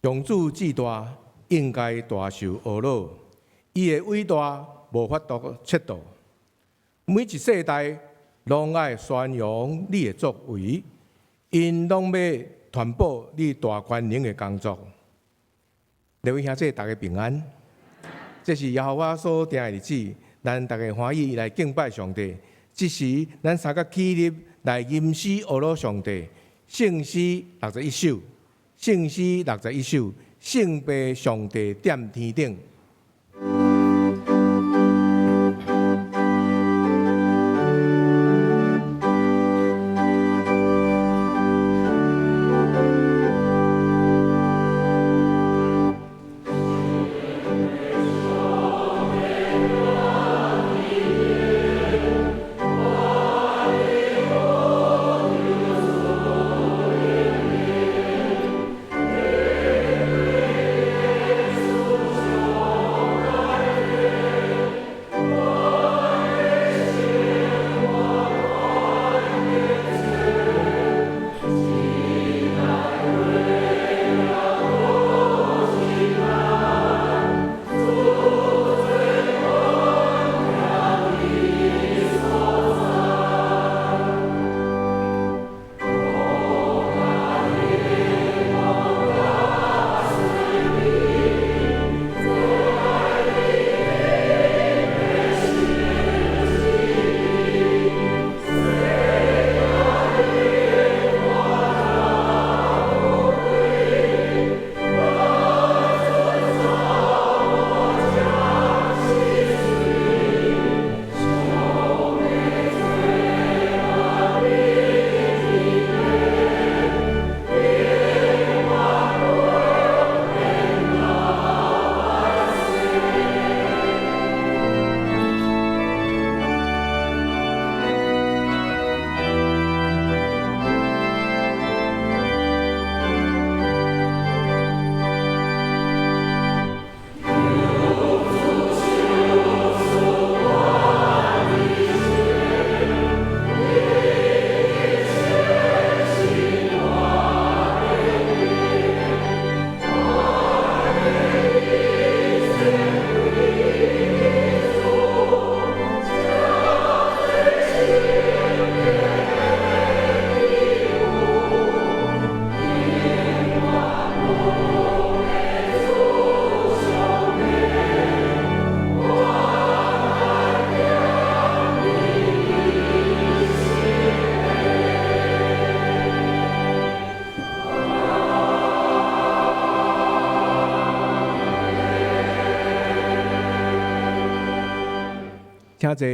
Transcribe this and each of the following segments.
上主至大，應該大受呵咾，伊的偉大無法度測度。每一世代攏愛宣揚你的作為，𪜶攏欲傳播你大權能的工作。各位兄弟，大家平安。這是耶和華所定的日子，咱大家歡喜來敬拜上帝。這時，咱三個起立來吟詩呵咾上帝。聖詩六十一首，聖詩六十一首，聖父上帝踮天頂。請坐。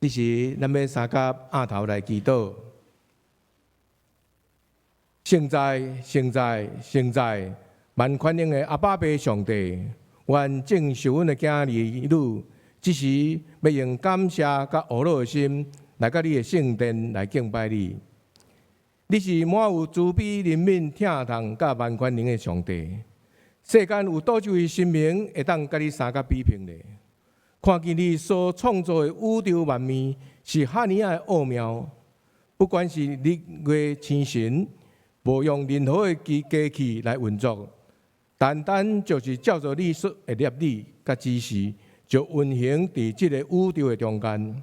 這時，咱欲三佮按頭來祈禱。聖在、聖在、聖在，萬權能的阿爸父上帝，願正受阮的囝兒女，這時欲用感謝佮呵咾的心，來到你的聖殿來敬拜你。你是滿有慈悲、憐憫、疼痛佮萬權能的上帝。世間有佗一位神明會當佮你相佮比拼咧？看見你所創造的宇宙萬物是遐爾仔的奧妙，不管是日月星辰，無用任何的機器來運作，單單就是照著你所的立意佮指示，就運行佇這个宇宙的中間。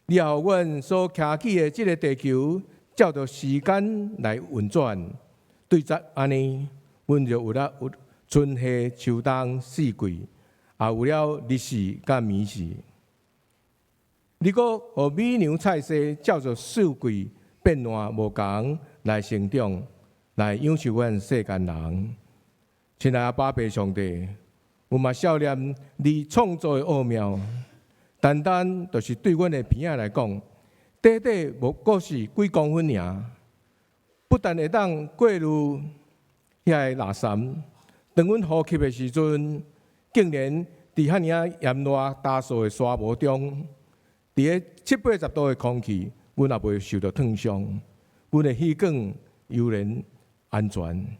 你也予阮所徛起的這个地球，照著時間來運轉。對這按呢，阮就有了有春夏秋冬四季，也有了日時佮暝時。你閣予米糧菜蔬照著四季變換無仝來成長，來養育阮世間人。親愛的阿爸父上帝，阮嘛數念你創造的奧妙，單單就是對阮的鼻仔來講，短短無過是幾公分爾，不但會當過濾遐个垃圾，當阮呼吸的時陣，竟然佇遐爾仔炎熱焦燥的沙漠中，佇个七八十度的空氣，阮也袂受著燙傷，阮的氣管猶然安全。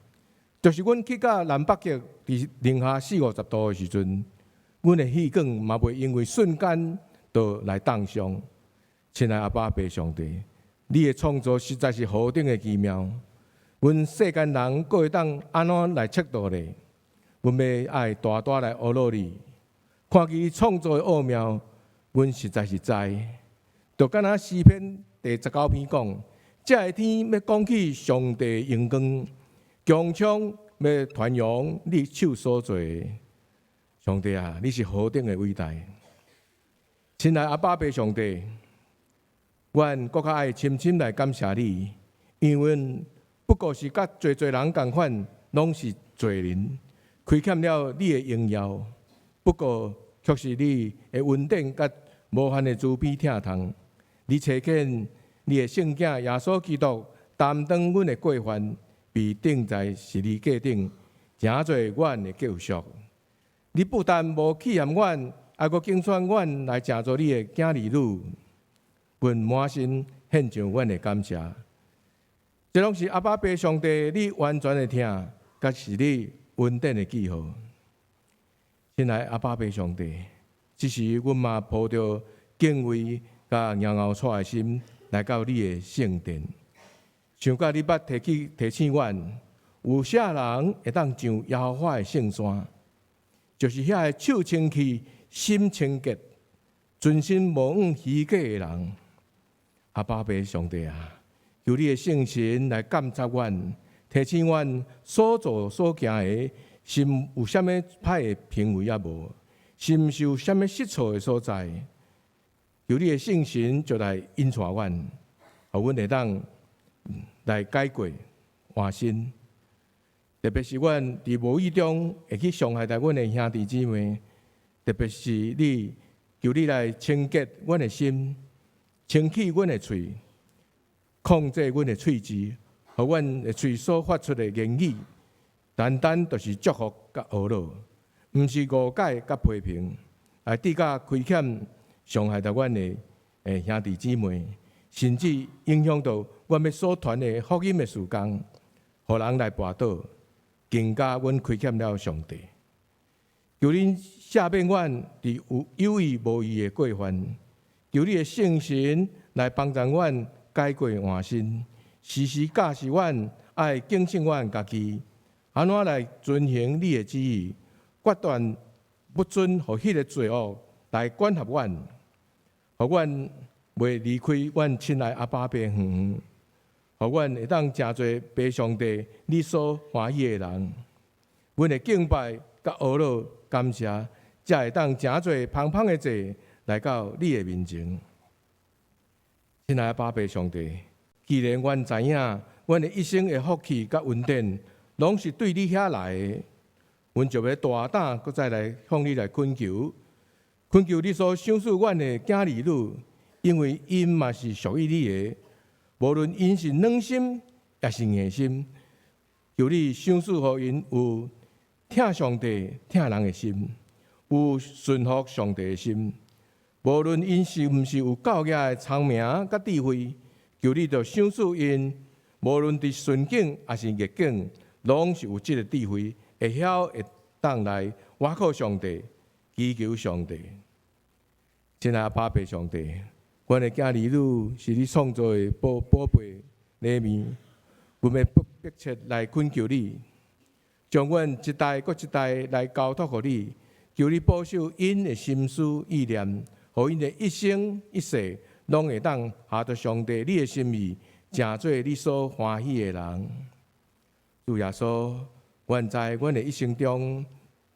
就是阮去到南北極，佇零下四五十度的時陣，阮的氣管嘛袂因為瞬間就來凍傷。親愛的阿爸父上帝，你的創造實在是何等的奇妙！阮世間人閣會當按怎來測度咧？阮欲愛大大來呵咾你，看見你創造的奧妙，阮實在是知。就敢若詩篇第19篇講，這个天欲講起上帝榮光，穹蒼欲傳揚你手所做的。上帝啊，你是何等的偉大！親愛的阿爸父上帝，阮閣較愛深深來感謝你，因為阮不過是佮濟濟人仝款，攏是罪人，虧欠了你的榮耀。不過，卻是你的恩典佮無限的慈悲疼痛。你差遣你的聖子耶穌基督擔當阮的過犯，被釘在十字架頂，成做阮的救贖。你不但無棄嫌阮，還閣揀選阮來成做你的囝兒女。阮滿心獻上阮的感謝。這攏是阿爸父上帝你完全的疼，佮是你恩典的記號。親愛阿爸父上帝，這時阮嘛抱著敬畏佮搖搖掣的心來到你的聖殿，想到你捌提醒阮，有啥人會當上耶和華的聖山？就是遐个手清氣、心清潔、存心無往虛假的人。阿爸父上帝啊，求你的聖神來監察阮，提醒阮所做所行的，是毋有啥物歹的行為抑無？是毋是有啥物失錯的所在？求你的聖神就來引帶阮，予阮會當來改過換新。特別是阮佇無意中會去傷害著阮的兄弟姊妹，特別是你求你來清潔阮的心，清去阮的喙，控制阮的喙舌，予阮的喙所發出的言語，單單就是祝福佮呵咾，毋是誤解佮批評，來致甲虧欠傷害著阮的兄弟姊妹，甚至影響到阮欲所傳的福音的事工，予人來跋倒，更加阮虧欠了上帝。求恁赦免阮佇有意無意的過犯，求你的聖神來幫助阮改過換新，時時教示阮愛警醒阮家己，按怎來遵行你的旨意，決斷不准予彼个罪惡來管轄阮，予阮袂離開阮親愛阿爸父遠遠，予阮會當成做父上帝你所歡喜的人。阮的敬拜佮呵咾感謝，才會當成做芳芳的祭來到你的面前。親愛的阿爸父上帝，既然阮知影，阮的一生的福氣佮恩典，攏是對你遐來的，阮就欲大膽閣再來向你來懇求，懇求你所賞賜阮的囝兒女，因為𪜶嘛是屬於你的，無論𪜶是軟心抑是硬心，求你賞賜予𪜶有疼上帝、疼人的心，有順服上帝的心。無論𪜶是毋是有夠額的聰明佮智慧，求你就賞賜𪜶，無論佇順境抑是逆境，攏是有這个智慧，會曉會當來倚靠上帝，祈求上帝。親愛的阿爸父上帝，阮的囝兒女是你創造的寶寶貝禮物，阮欲迫切來懇求你，將阮一代閣一代來交託予你，求你保守𪜶的心思意念，予𪜶的一生一世攏會當合著上帝你的心意，成做你所歡喜的人。主耶穌，阮知阮的一生中，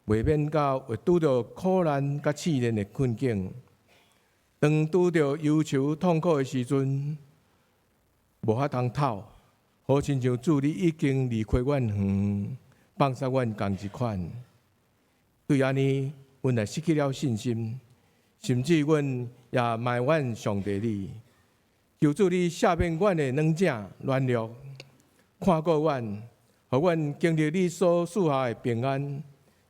袂免到會拄著苦難佮試煉的困境。當拄著憂愁痛苦的時陣，無法通透，好親像主你已經離開阮遠，放殺阮仝一款。對按呢，阮也失去了信心，甚至阮也埋怨上帝你。求主你赦免阮的軟正軟弱，看顧阮，予阮經歷你所賜下的平安，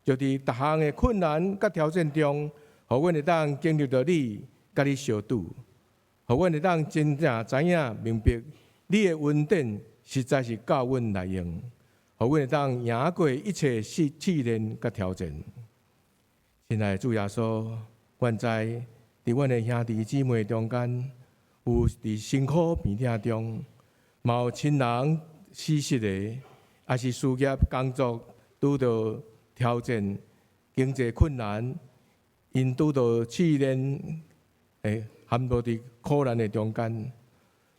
就佇逐項的困難佮挑戰中，予阮會當經歷著你，佮你相拄，予阮會當真正知影明白你的恩典實在是夠阮來用，予阮會當贏過一切試試煉佮挑戰。親愛的主耶穌，阮知佇阮的兄弟姊妹中間，有佇辛苦病痛中，嘛有親人死失的，抑是事業工作拄著挑戰、經濟困難，𪜶拄著試煉，會陷落佇苦難的中間。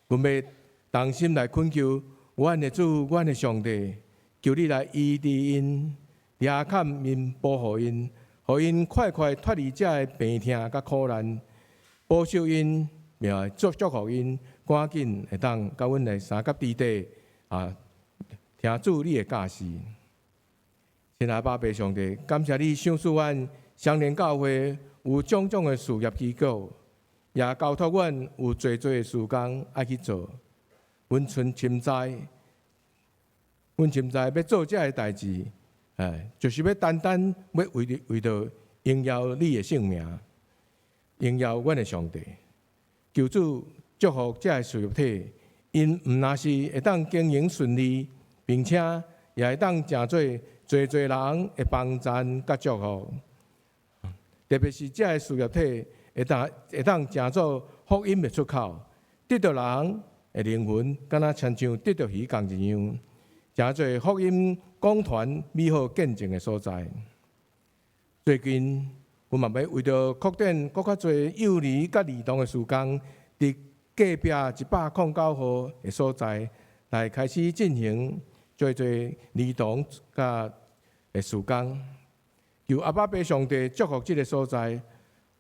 阮欲同心來懇求阮的主、阮的上帝，求你來醫治𪜶，掠砍𪜶，保護𪜶，予𪜶快快脫離這个病痛佮苦難，保守𪜶，並祝祝福𪜶，趕緊會當佮阮來相佮佇地啊，聽主你的教示。親愛的阿爸父上帝，感謝你賞賜阮雙連教會有種種的事業機構，也交託阮有濟濟的事工愛去做。阮深深知，阮深知欲做這个代誌，哎，就是欲單單欲為著榮耀你的聖名，榮耀阮的上帝。求主祝福這个事業體，𪜶毋若是會當經營順利，並且也會當成做濟濟人的幫贊佮祝福。特別是這个事業體會當成做福音的出口，得著人的靈魂，敢若親像得著魚仝一樣，成做福音廣傳美好見證的所在。最近，阮嘛欲為著擴展閣較濟幼兒佮兒童的事工，佇隔壁109號的所在來開始進行濟濟兒童佮的事工。求阿爸父上帝祝福這个所在，予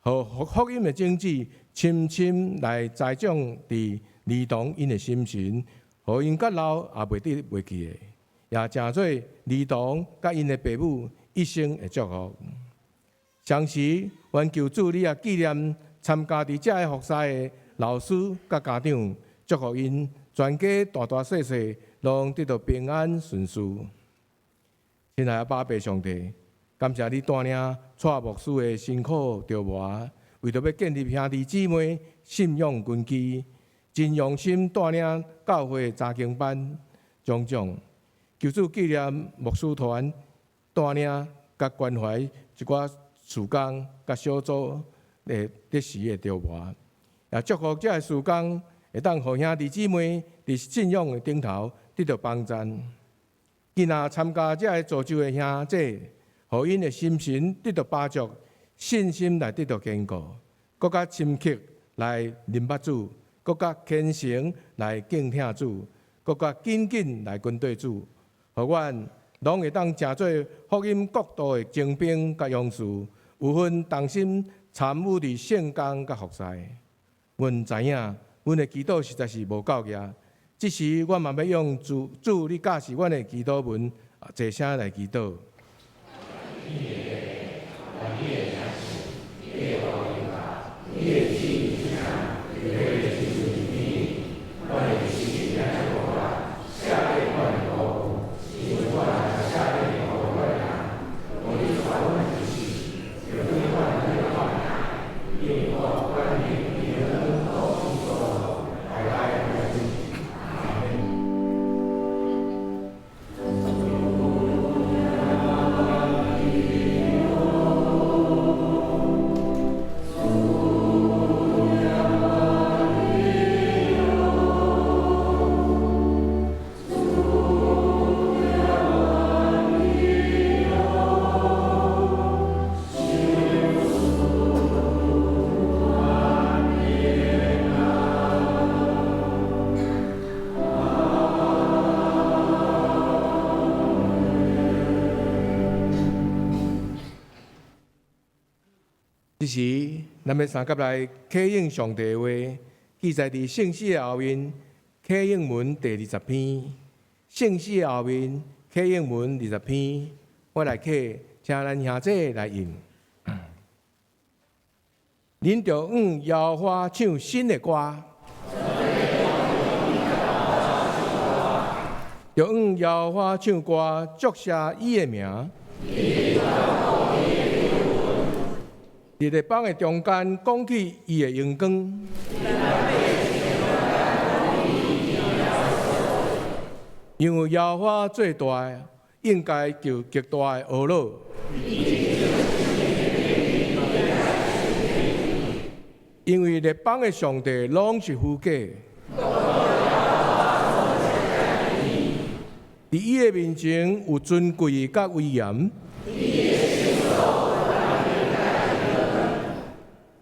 福音的種子深深來栽種佇兒童𪜶的心神，予𪜶較老也袂得袂記的，也成做兒童佮𪜶的爸母一生的祝福。同時，願求主你也紀念參加佇這个服侍的老師佮家長，祝福𪜶全家大大細細攏得到平安順遂。親愛的阿爸父上帝，感謝你帶領蔡牧師的辛苦著磨，為著欲建立兄弟姊妹信仰根基，真用心帶領教會查經班種種，求主紀念牧師團帶領佮關懷一寡事工佮小組的得時的著磨，也祝福這个事工會當予兄弟姊妹佇信仰的頂頭得著幫贊。囝仔參加這个造就的兄姐，予𪜶的心神得著飽足，信心來得著堅固，閣較深刻來認捌主，閣較虔誠來敬聽主，閣較緊緊來跟綴主，予阮攏會當成做福音國度的精兵佮勇士，有份同心參與佇聖工佮服侍。阮知影，阮的祈禱實在是無夠額，這時阮嘛欲用主主你教示阮的祈禱文，齊聲來祈禱。這時，咱欲相佮來啟應上帝的話，記載佇聖詩的後面，啟應文第二十篇。聖詩的後面，啟應文二十篇，我來啟，請咱兄弟來應。恁著向耶和華唱新的歌，著向耶和華唱歌，祝謝伊的名。佇列邦的中間講起伊的榮光，因為耶和華做大，應該受極大的呵咾。因為列邦的上帝攏是虛假，佇伊的面前有尊貴佮威嚴。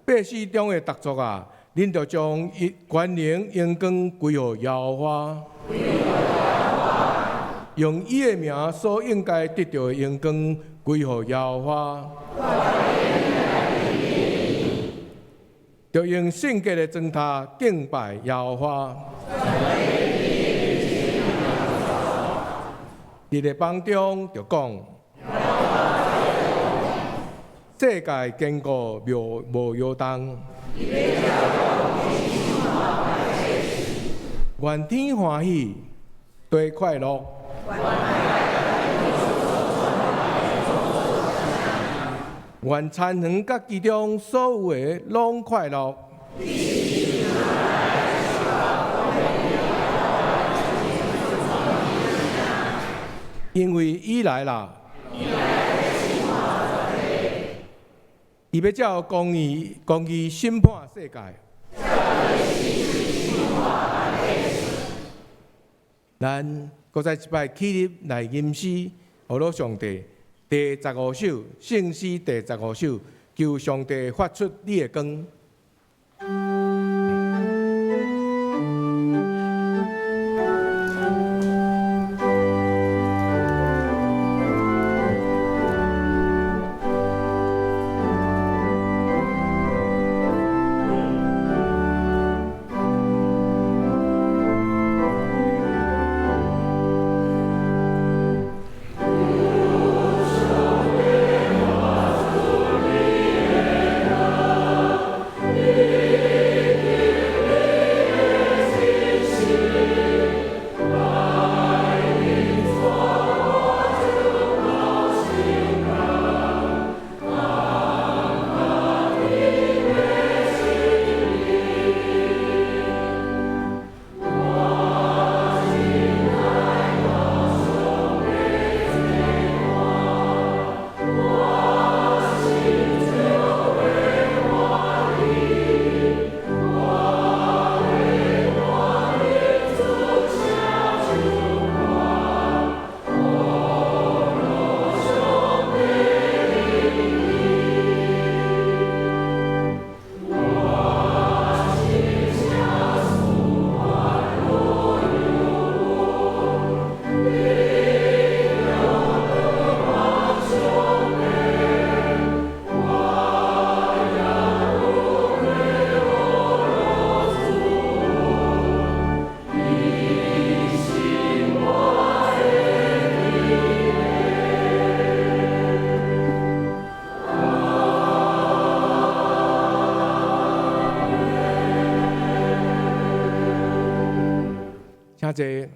百姓中的逐族啊，恁著將伊權能榮光歸予耶和華，用伊的名所應該得著的榮光歸予耶和華，著用聖潔的磚塔敬拜耶和華。佇列邦中著講，世界堅固無無搖動，願天歡喜，地快樂。願田園佮其中所有的攏快樂。因為伊來啦。伊欲照公義，公義審判世界。咱閣再一擺起立來吟詩，呵咾上帝第十五首，聖詩第十五首，求上帝發出你的光。求上帝發出謝。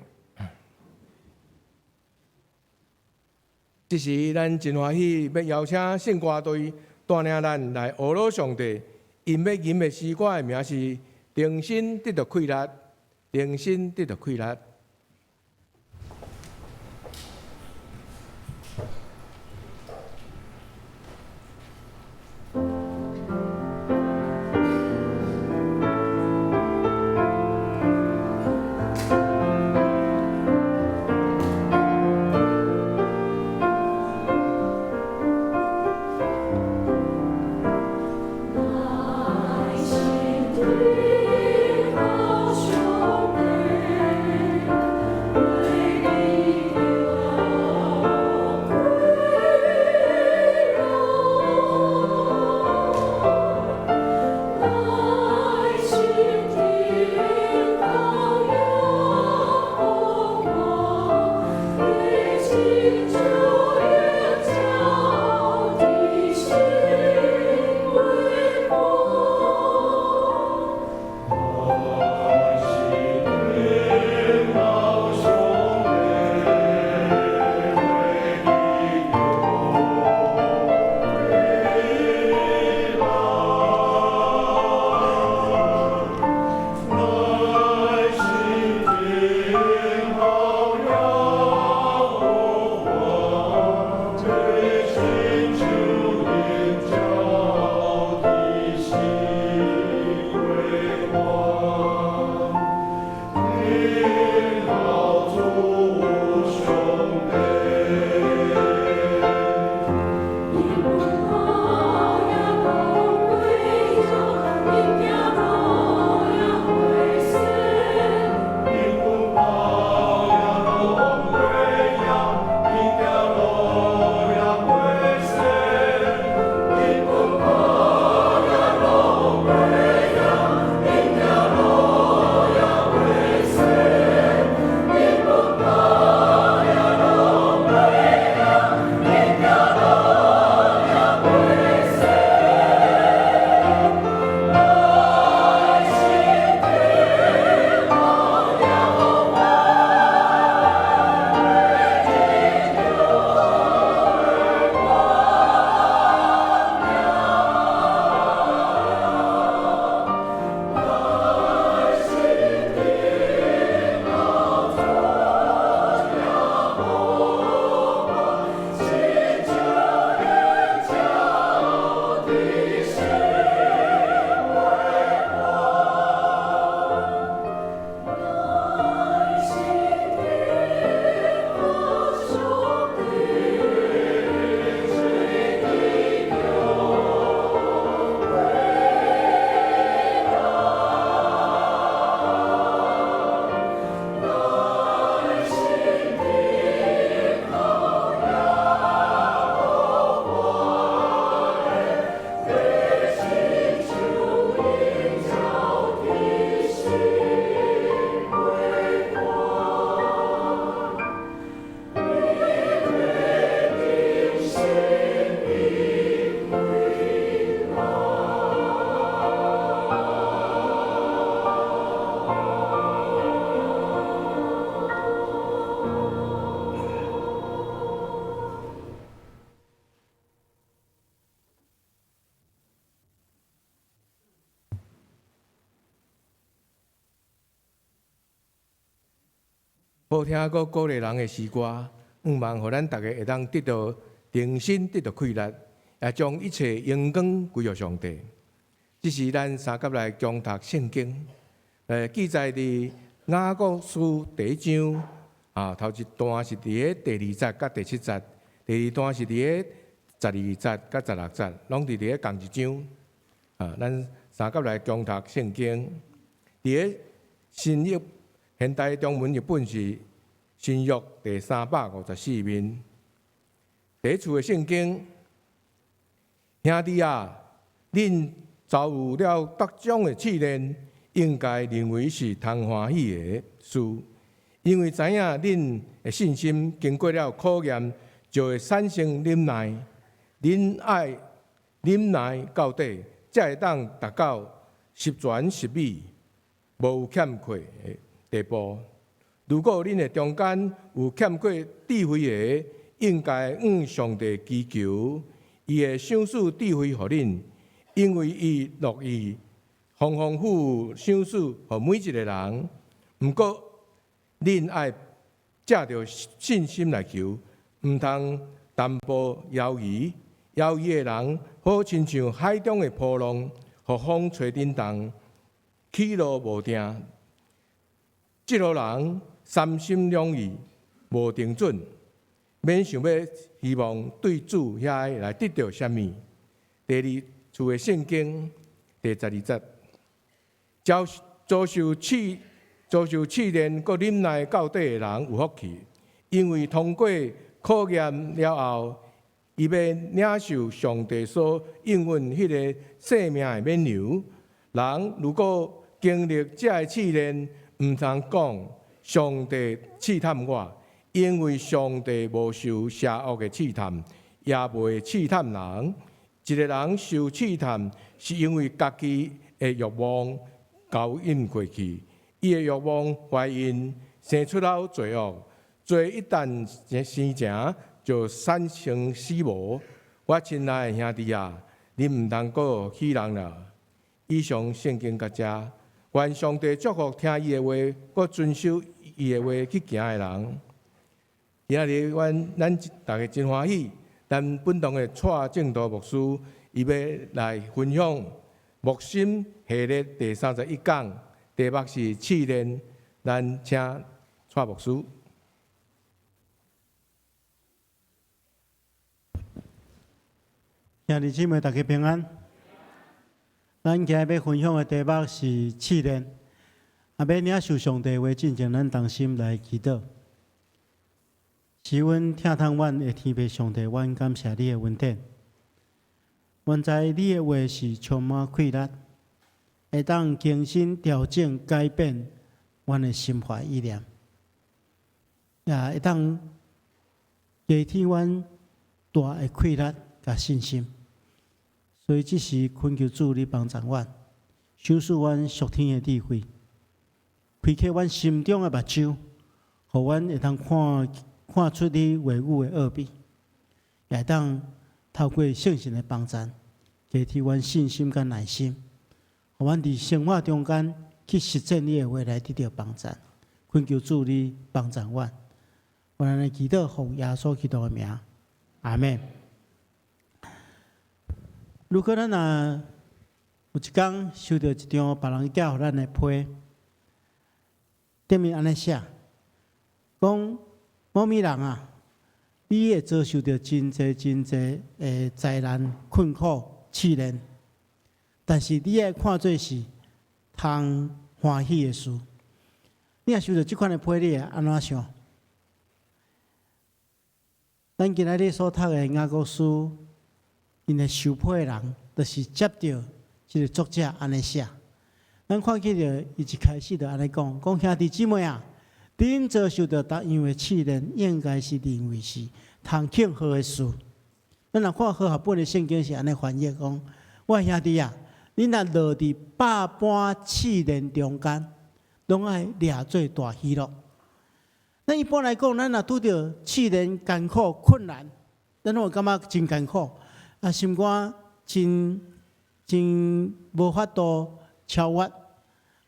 這時，咱真歡喜，欲邀請聖歌隊帶領咱來呵咾上帝。𪜶欲吟的詩歌的名是《重新得著氣力》，重新得著氣力。好聽閣鼓勵人的詩歌，向望予咱逐家會當得著重新得著氣力，也將一切榮光歸予上帝。這是咱三甲來共讀聖經，記載佇雅各書第一章，啊，頭一段是佇咧第二節佮第七節，第二段是佇咧12節佮16節，攏佇咧仝一章。啊，咱三甲來共讀聖經，佇咧新約。現代中文譯本是新約第354面。第一處的聖經，兄弟啊，恁遭遇了各種的試煉，應該認為是通歡喜的事，因為知影恁的信心經過了考驗，就會產生忍耐。恁愛忍耐到底，才會當達到十全十美，無有欠缺的地步。如果恁的中間有欠缺智慧的，應該向上帝祈求，伊會賞賜智慧予恁，因為伊樂意豐豐富富賞賜予每一個人。毋過，恁愛藉著信心來求，毋通淡薄猶豫。猶豫的人，好親像海中的波浪，予風吹振動，起落無定。這路人三心兩意，無定準，免想欲希望對主遐來得著啥物。第二處的聖經第12節，遭受試煉閣忍耐到底的人有福氣，因為通過考驗了後，伊欲領受上帝所應允彼个生命的冕旒。人如果經歷這个試煉，毋通講上帝試探我，因為上帝無受邪惡的試探，也袂試探人。一个人受試探，是因為家己的欲望勾引過去，伊的欲望懷孕，生出了罪惡。罪一旦生成，就產生死亡。我親愛的兄弟啊，恁毋通閣欺人啦。以上聖經到遮，願上帝祝福聽伊的話，閣遵守伊的話去行的人。今仔日阮咱逐家真歡喜，咱本堂的蔡正道牧師，伊欲來分享牧心系列第31講，題目是試煉。咱請蔡牧師。兄弟姊妹，大家平安。咱今日欲分享的題目是試煉。啊，欲領受上帝話進前，咱同心來祈禱。是阮疼痛阮的天父上帝，阮感謝你的恩典。阮知你的話是充滿氣力，會當更新、調整、改變阮的心懷意念，也會當加添阮大的氣力佮信心。所以這時懇求主你幫助阮，賞賜阮屬天的智慧，開啟阮心中的目睭，予阮會當看出你話語的奧秘，也會當透過聖神的幫助，加添阮信心佮耐心，予阮佇生活中間去實踐你的話來得著幫助。懇求主你幫助阮，阮按呢祈禱奉耶穌基督的名，阿們。如果咱若有一工收著一張別人寄予咱的批，頂面按呢寫，講某某人啊，你會遭受著真濟真濟的災難、困苦、試煉，但是你愛看做是通歡喜的事。你若收著這款的批，你會按怎想？咱今仔日所讀的雅各書，𪜶的收批的人，就是接著這个作者按呢寫。咱看見著伊一開始就按呢講，講兄弟姊妹啊，恁遭受著逐樣的試煉，應該是認為是通慶賀的事。咱若看和合本的聖經是按呢翻譯講，我兄弟啊，恁若落佇百般試煉中間，攏愛掠做大喜樂。咱一般來講，咱若拄著試煉、艱苦、困難，咱攏會感覺真艱苦。啊，心肝真真無法度超越，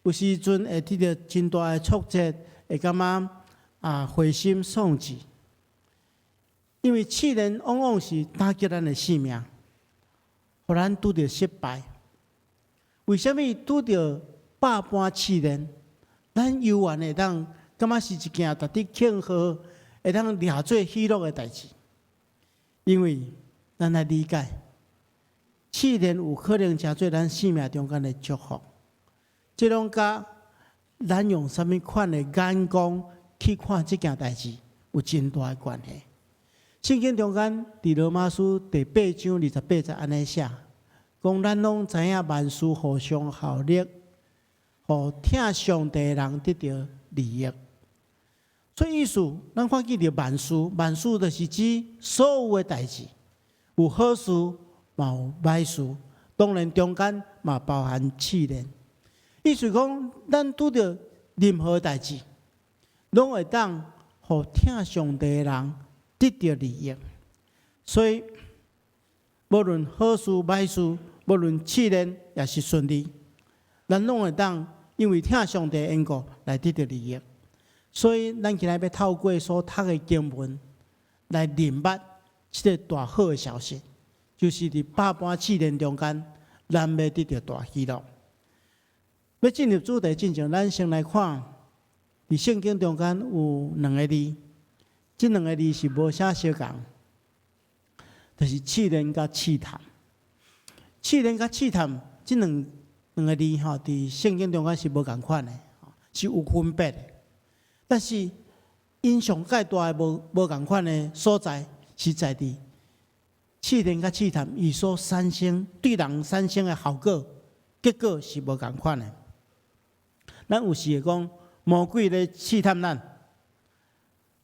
有時陣會拄著真大的挫折，會感覺啊灰心喪志。因為試煉往往是打擊咱的性命，予咱拄著失敗。為啥物拄著百般試煉，咱猶原會當感覺是一件值得慶賀、會當掠做喜樂的代誌？因為咱來理解，試煉有可能成做咱生命中間的祝福。這攏佮咱用啥物款的眼光去看這件代誌，有真大的關係。聖經中間，佇羅馬書第8章28節按呢寫，講咱攏知影萬事互相效力，予疼上帝的人得著利益。所以意思，咱看見著萬事，萬事就是指所有的代誌。有好事，嘛有歹事，當然中間嘛包含試煉。意思講，咱拄著任何代誌，攏會當予疼上帝的人得著利益。所以，無論好事歹事，無論試煉抑是順利，咱攏會當因為疼上帝的緣故來得著利益。所以，咱今仔日欲透過所讀的經文來認捌這個大好的消息，就是佇百般試煉中間，咱欲得著大喜樂。欲進入主題進前，咱先來看佇聖經中間有兩个字，這兩个字是無啥相仝，就是試煉佮試探。試煉佮試探這兩個字吼，佇聖經中間是無仝款的，是有分別的。但是𪜶上蓋大的無仝款的所在，是在佇試煉佮試探，伊所產生對人產生的效果，結果是無仝款的。咱有時會講魔鬼咧試探咱，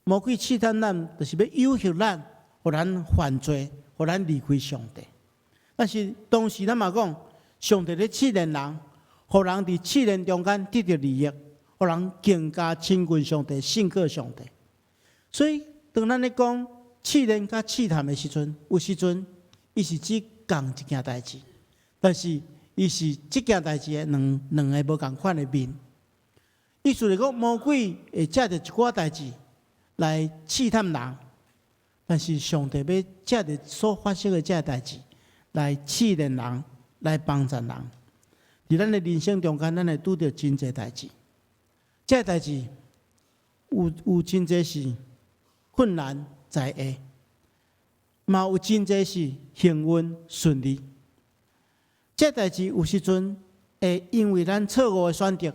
魔鬼試探咱，就是欲誘惑咱，予咱犯罪，予咱離開上帝。但是同時咱嘛講，上帝咧試煉人，予人佇試煉中間得著利益，予人更加親近上帝、信靠上帝。所以當咱咧講試煉佮試探的時陣，有時陣伊是指仝一件代誌，但是伊是這件代誌的兩個無仝款的面。意思是講，魔鬼會藉著一寡代誌來試探人，但是上帝欲藉著所發生的這個代誌來試煉人，來幫助人。佇咱的人生中間，咱會拄著真濟代誌，這個代誌有真濟是困難在下，嘛有真濟是幸運順利。這個代誌有時陣會因為咱錯誤的選擇，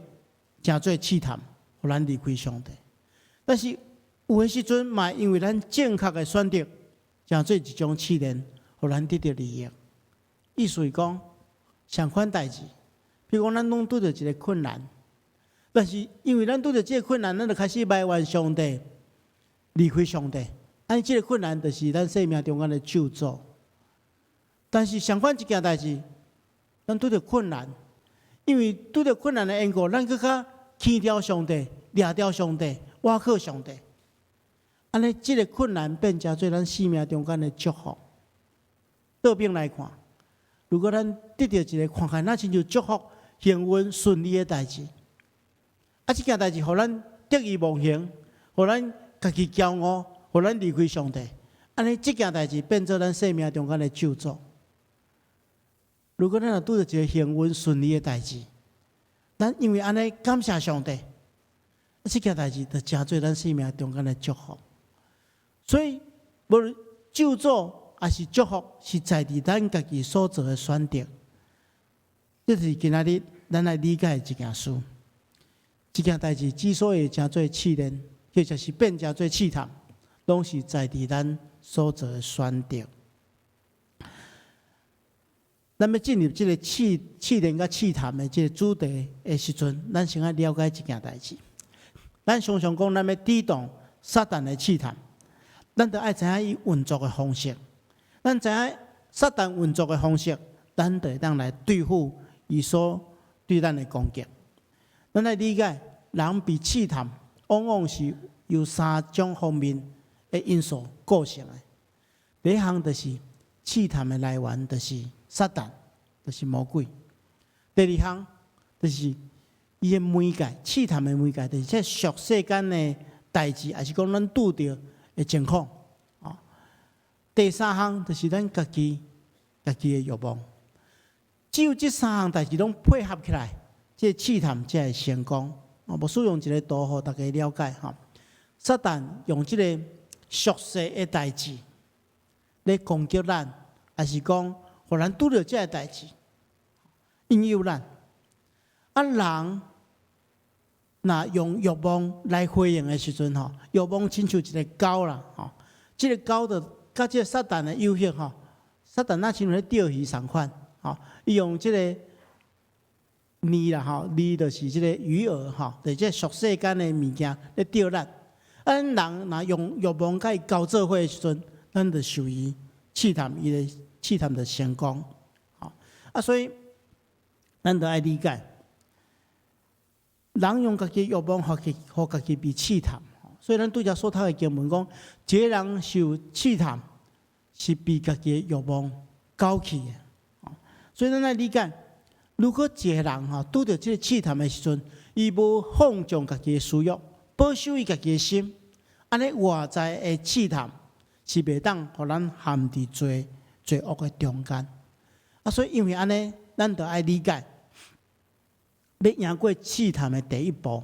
成做試探，予咱離開上帝。但是有的時陣嘛，因為咱正確的選擇，成做一種試煉，予咱得著利益。意思是講，相款代誌，比如講咱攏拄著一个困難，但是因為咱拄著這个困難，咱就開始埋怨上帝，離開上帝。按呢這个困難就是咱生命中間的咒詛。但是相款一件代誌，咱拄著困難，因為拄著困難的緣故，咱閣較輕佻上帝、掠著上帝、倚靠上帝。按呢，這个困難變成做咱生命中間的祝福。倒轉來看，如果咱得著一个看起來若親像祝福、幸運、順利的代誌，啊，這件代誌予咱得意忘形，予咱家己驕傲，予咱離開上帝，按呢，這件代誌變做咱生命中間的咒詛。如果咱若拄著一个幸運順利的代誌，咱因為按呢感謝上帝，這件代誌就成做咱生命中間的祝福。所以，無論咒詛抑是祝福，是在佇咱家己所做的選擇。這是今仔日咱來理解的一件事。這件代誌之所以成做試煉，或者是變成做試探，攏是在佇咱所做的選擇。咱欲進入這个試煉佮試探的這个主題的時陣，咱先愛了解一件代誌。咱常常講，咱欲抵擋撒旦的試探，咱著愛知影伊運作的方式。咱知影撒旦運作的方式，咱就會當來對付伊所對咱的攻擊。咱愛理解，人被試探，往往是由三種方面的因素構成的。第一項就是試探的來源，就是撒旦，就是魔鬼。第二項就是伊的媒介，試探的媒介，就是這俗世間的代誌，抑是講咱拄著的情況。第三項就是咱家己的欲望。只有這三項代誌攏配合起來，這個試探才會成功。牧師用一个圖予大家了解吼。撒旦用這个俗世的代誌來攻擊咱，抑是講予咱拄著這个代誌，引誘咱。啊，人若用欲望來回應的時陣吼，欲望親像一个鈎啦，吼，這个鈎就佮這个撒旦的誘惑吼，撒旦若親像咧釣魚仝款，吼，伊用這个餌啦吼，餌就是這个魚餌吼，就是這俗世間的物件咧釣咱。啊，咱人若用欲望佮伊勾做伙的時陣，咱就受伊試探，伊的試探就成功。吼，啊，所以咱著愛理解，人用家己欲望，予家己被試探。所以咱拄才所讀的經文講，一个人受試探，是被家己的慾望攪去的。所以咱愛理解，如果一个人吼拄著這个試探的時陣，伊無放縱家己的私欲，保守伊家己的心，按呢外在的試探是袂當予咱陷佇罪罪惡的中間。啊，所以因為按呢，咱就愛理解，欲贏過試探的第一步，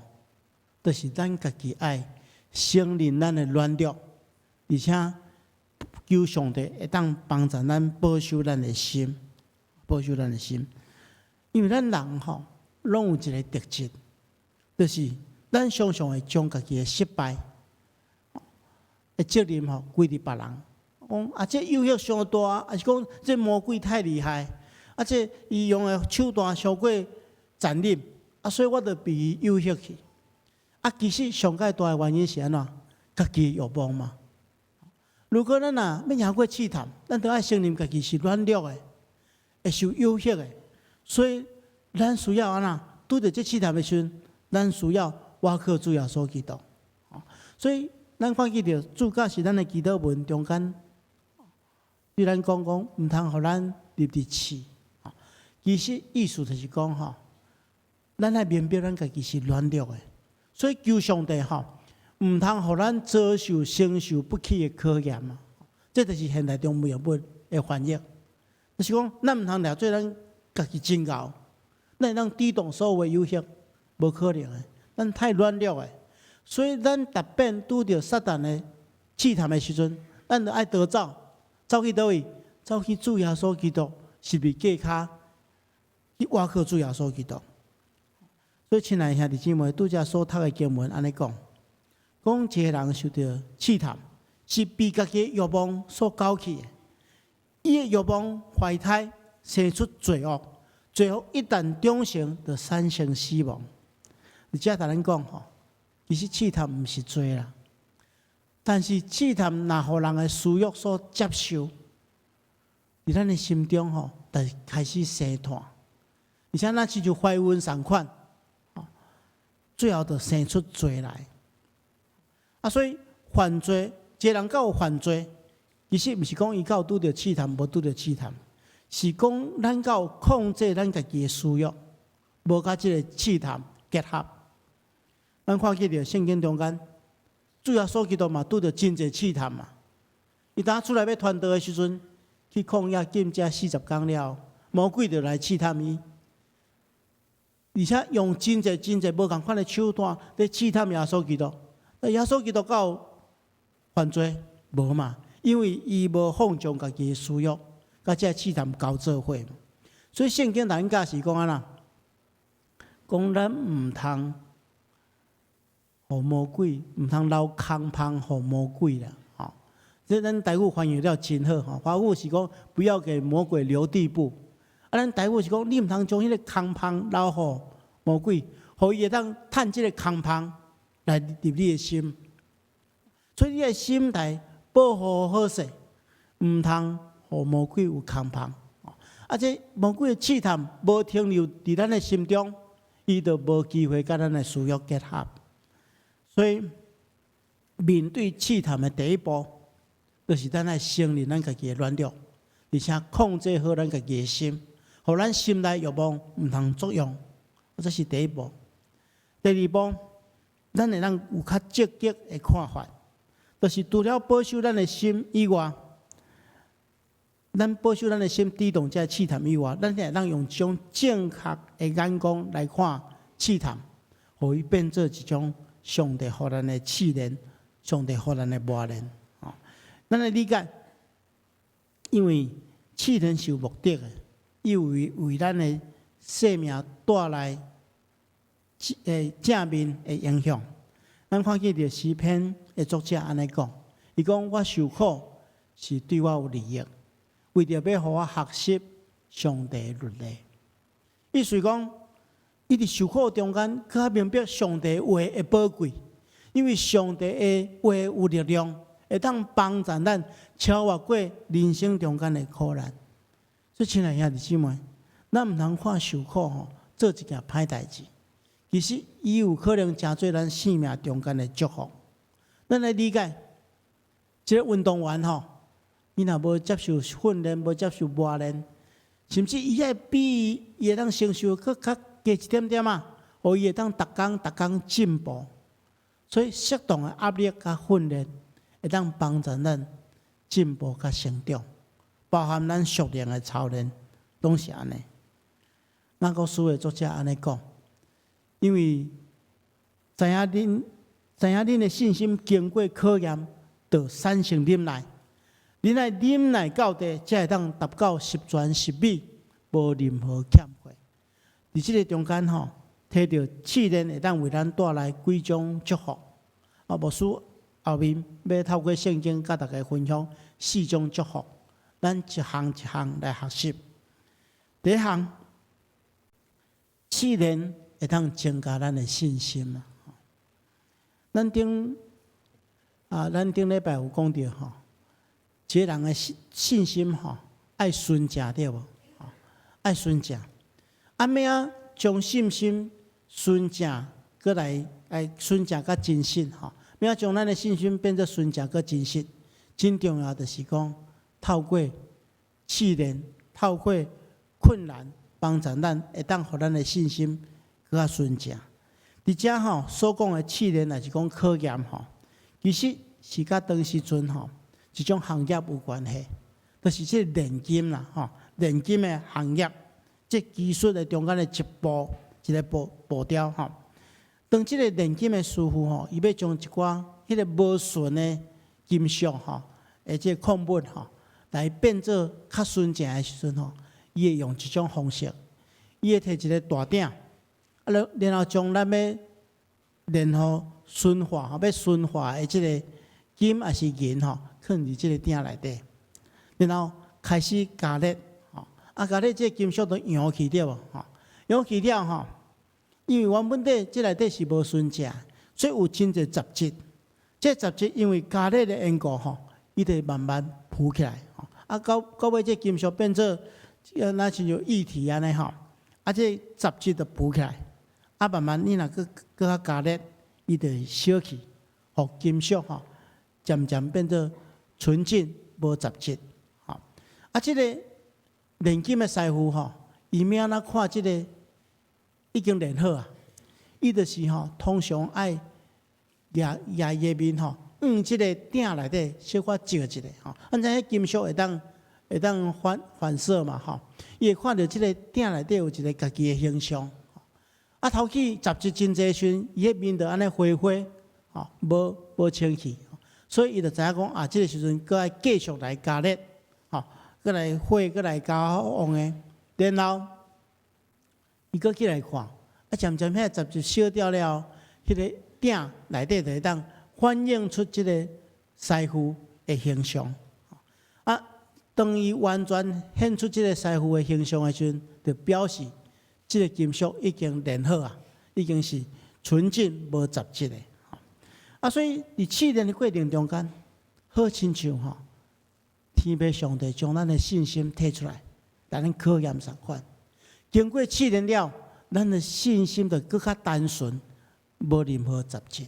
就是咱家己愛承認咱的軟弱，而且求上帝會當幫助咱保守咱的心，保守咱的心。因為咱人吼，攏有一個特質，就是咱常常會將家己的失敗的責任吼歸佇別人。講啊，這誘惑傷大，抑是講這魔鬼太厲害，啊，這伊用的手段傷過殘忍，啊，所以我就被伊誘惑去。啊，其實上蓋大的原因是按怎？家己的慾望嘛。如果咱若欲贏過試探，咱著愛承認家己是軟弱的，會受誘惑的。所以咱需要按怎？拄著這試探的時陣，咱需要倚靠主耶穌基督。所以咱看見著主教是咱的祈禱文中間，對咱講講，毋通予咱入佇試。其實意思就是講吼，咱愛明白咱家己是軟弱的，所以求上帝吼，毋通予咱遭受承受不起的考驗啊！這就是現代中文譯本的翻譯，就是講咱毋通掠做咱家己真𠢕，咱會當抵擋所有的誘惑，無可能的，咱太軟弱的，所以咱逐遍拄著撒旦的試探的時陣，咱就愛逃走，走去佗位？走去主耶穌基督十字架跤去倚靠主耶穌基督。所以，親愛的兄弟姊妹，拄才所讀的經文按呢講，講一个人受著試探，是被家己的慾望所攪去的。伊的慾望懷胎，生出罪惡，罪惡一旦長成，就產生死亡。而且共咱講吼，其實試探毋是罪啦，但是試探若予人的私欲所接受，佇咱的心中吼，就開始生炭，而且若親像懷孕仝款，最後就生出罪來。啊，所以犯罪，一个人敢有犯罪，其實毋是講伊敢有拄著試探，無拄著試探，是講咱敢有控制咱家己的私欲，無共這個試探結合。咱看見著聖經中間，主耶穌基督嘛拄著真濟試探嘛。伊當出來欲傳道的時陣，去曠野禁食40工了，魔鬼就來試探伊，而且用真濟真濟無仝款的手段咧試探耶穌基督。那耶穌基督敢有犯罪？無嘛，因為伊無放縱家己的私欲，共這個試探交做伙。所以聖經咱教是講按怎？講咱毋通予魔鬼，毋通留空縫予魔鬼啦。吼，這咱台語翻譯了真好吼。華語是講不要給魔鬼留地步，啊，咱台語是講你毋通將彼個空縫留予魔鬼，予伊會當趁這個空縫來入你的心。所以你的心內保護好勢，毋通予魔鬼有空縫。啊，這魔鬼的試探無停留佇咱的心中，伊就無機會佮咱的私欲結合。所以面對試探的第一步，就是咱愛承認咱家己的軟弱，而且控制好咱家己的心，予咱心內欲望毋通作用。這是第一步。第二步，咱會當有較積極的看法，就是除了保守咱的心以外，咱保守咱的心抵擋這個試探以外，咱會當用一種正確的眼光來看試探，予伊變做一種上帝予咱的試煉，上帝予咱的磨練。吼，咱來理解，因為試煉是有目的的，伊有為為咱的生命帶來正面的影響。咱看見著詩篇的作者按呢講，伊講我受苦是對我有利益，為著欲予我學習上帝的律例。意思講，伊佇受苦中間，閣較明白上帝話的寶貴，因為上帝的話有力量，會當幫助咱超越過人生中間的苦難。所以，親愛兄弟姊妹，咱毋通看受苦吼，做一件歹代誌。其實，伊有可能成做咱生命中間的祝福。咱來理解，這个運動員吼，伊若無接受訓練，無接受磨練，甚至伊愛比伊會當承受閣較低一點點仔，予伊會當逐工逐工進步。所以適當的壓力佮訓練，會當幫助咱進步佮成長，包含咱屬靈的操練，攏是按呢。雅各書的作者按呢講，因為知影恁知影恁的信心經過考驗，就產生忍耐。恁愛忍耐到底，才會當達到十全十美，無任何欠缺。佇這个中間吼，提著試煉會當為咱帶來幾種祝福。啊，牧師後面欲透過聖經佮大家分享四種祝福，咱一項一項來學習。第一項，試煉會當增加咱的信心啊。咱頂禮拜有講著吼，一个人的信心吼，愛純正對無？愛純正。啊，欲按怎將信心純正，閣來愛純正佮真實吼？欲按怎將咱的信心變做純正閣真實？真重要就是講，透過試煉，透過困難，幫助咱會當予咱的信心閣較純正。佇遮吼所講的試煉，抑是講考驗吼，其實是佮當時陣吼一種行業有關係，就是這個煉金啦吼，煉金的行業，這技術的中間的一步一个步調吼。當這个煉金的師傅吼，伊欲將一寡彼个無純的金屬吼，或者礦物吼，來變做較純正的時陣吼，伊會用一種方式，伊會提一个大鼎，啊，然後將咱欲然後純化吼，欲純化的這个金抑是銀吼，囥佇這个鼎內底，然後開始加熱吼，啊，加熱這个金屬就溶去對無吼，溶去了吼，因為原本底這內底是無純正，所以有真濟雜質。這雜質因為加熱的緣故吼，伊就慢慢浮起來吼，啊，到尾這金屬變做若親像液體按呢吼，啊，這雜質就浮起來，啊，慢慢你若閣閣較加熱，伊就會燒去，予金屬吼漸漸變做純淨無雜質，吼。啊，這个煉金的師傅吼，伊欲按怎看這个已經煉好啊？伊就是吼，通常愛舉舉伊的面吼，向這个鼎內底小可照一下吼，按呢彼金屬會當反射嘛吼，伊會看著這个鼎內底有一个家己的形象。啊，頭起雜質真濟時陣，伊彼面就按呢花花，吼，無清氣，所以伊就知影講啊，這个時陣閣愛繼續來加熱，吼，閣來火閣來加旺的，然後伊閣起來看，啊，漸漸彼个雜質燒掉了，彼个鼎內底就會當反映出這个師傅的形象。啊，當伊完全顯出這个師傅的形象的時陣，就表示這个金屬已經煉好啊，已經是純淨無雜質的。啊，所以佇試煉的過程中間，好親像吼，天父上帝將咱的信心提出來，來咱考驗相款。經過試煉了，咱的信心就閣較單純，無任何雜質。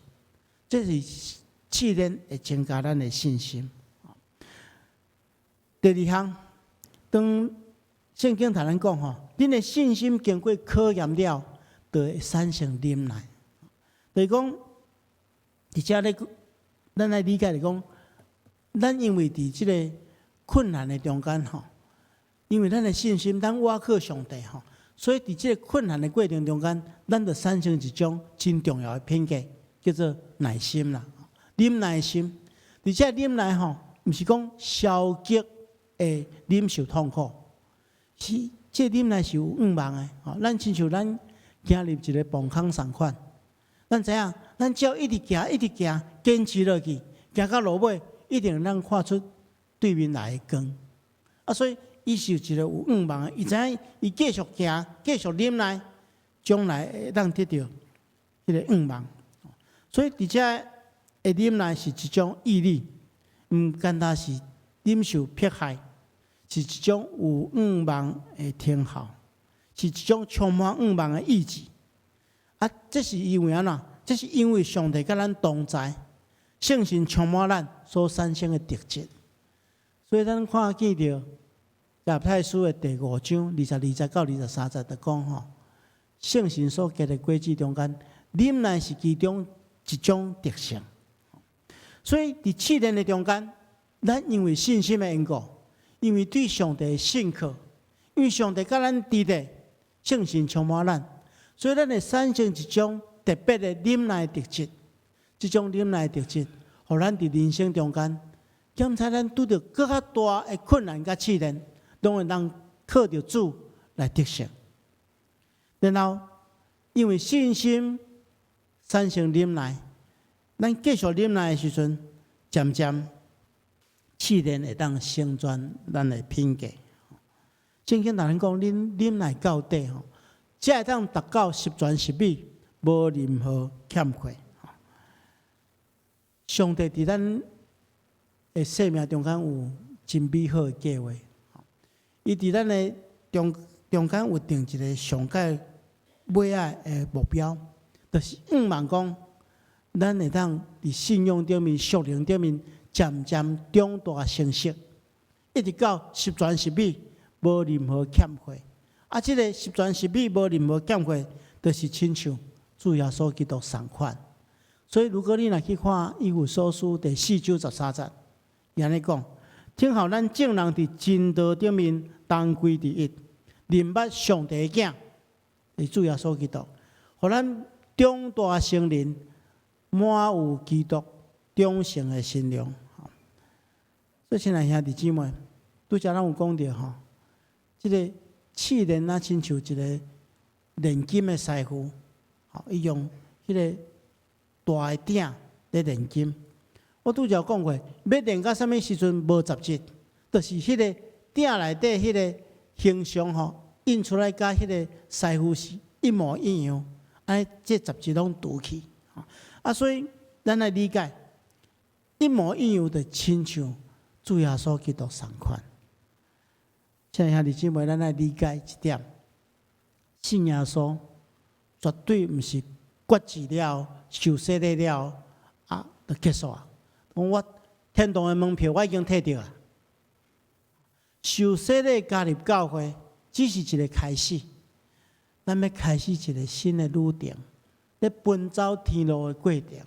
這是試煉會增加咱的信心。第二項，當聖經頭咱講吼，恁的信心經過考驗了，就會產生忍耐。就是講，佇遮咧，咱來理解來講，咱因為佇這个困難的中間吼，因為咱的信心，咱倚靠上帝吼，所以佇這个困難的過程中間，咱就產生一種真重要的品格，叫做耐心啦。忍耐心，而且忍耐吼，毋是講消極的忍受痛苦，是這忍耐是有向望的。吼，咱親像咱行入一个墓坑仝款，咱知影，咱只要一直行，一直行，堅持落去，行到落尾，一定會當看出對面來的光。啊，所以伊是有一个有向望的，伊知影伊繼續行，繼續忍耐，將來會當得著彼个向望。所以佇遮的忍耐是一種毅力，毋干焦是忍受迫害，是一種有向望的天效，是一種充滿向望的意志。啊，這是因為按怎？這是因為上帝佮咱同在，聖神充滿咱所產生的特質。所以咱看見著加拉太書的第五章22節到23節就講吼，聖神所結的果子中間，忍耐是其中一種特性。所以佇試煉的中間，咱因為信心的緣故，因為對上帝的信靠，因為上帝佮咱佇咧，聖神充滿咱，所以咱會產生一種特別的忍耐特質。這種忍耐特質，予咱佇人生中間，檢查咱拄著閣較大的困難佮試煉，攏會當靠著主來得勝。然後，因為信心產生忍耐，咱繼續忍耐的時陣，漸漸試煉會當成全咱的品格。聖經當然講，恁忍耐到底吼，才會當達到十全十美，無任何欠缺。上帝佇咱的生命中間有真美好的計劃，伊佇咱的中間有定一个上蓋尾仔的目標，就是向望講，咱會當佇信仰頂面、屬靈頂面漸漸長大成熟，一直到十全十美，無任何欠缺。啊，這个十全十美無任何欠缺，就是親像主耶穌基督仝款。所以，如果你若去看以弗所書第四章13節，伊按呢講：聽候咱眾人佇真道頂面同歸佇一，認捌上帝的囝，是主耶穌基督，予咱長大成人，滿有基督長成的身量。所以，親愛兄弟姊妹，拄才咱有講著吼，這个試煉啊，親像一个煉金的師傅，吼，伊用彼个大的鼎咧煉金。我拄才有講過，欲煉到啥物時陣無雜質，就是彼个鼎內底彼个形象吼，印出來佮彼个師傅是一模一樣，按呢這雜質攏除去。啊，所以咱來理解一模一樣的親像主耶穌基督仝款。親愛兄弟姊妹，咱來理解一點，信耶穌絕對毋是決志了、受洗禮了啊，就結束啊。講我天堂的門票我已經提著啊。受洗禮加入教會只是一个開始，咱欲開始一个新的旅程，咧奔走天路的過程。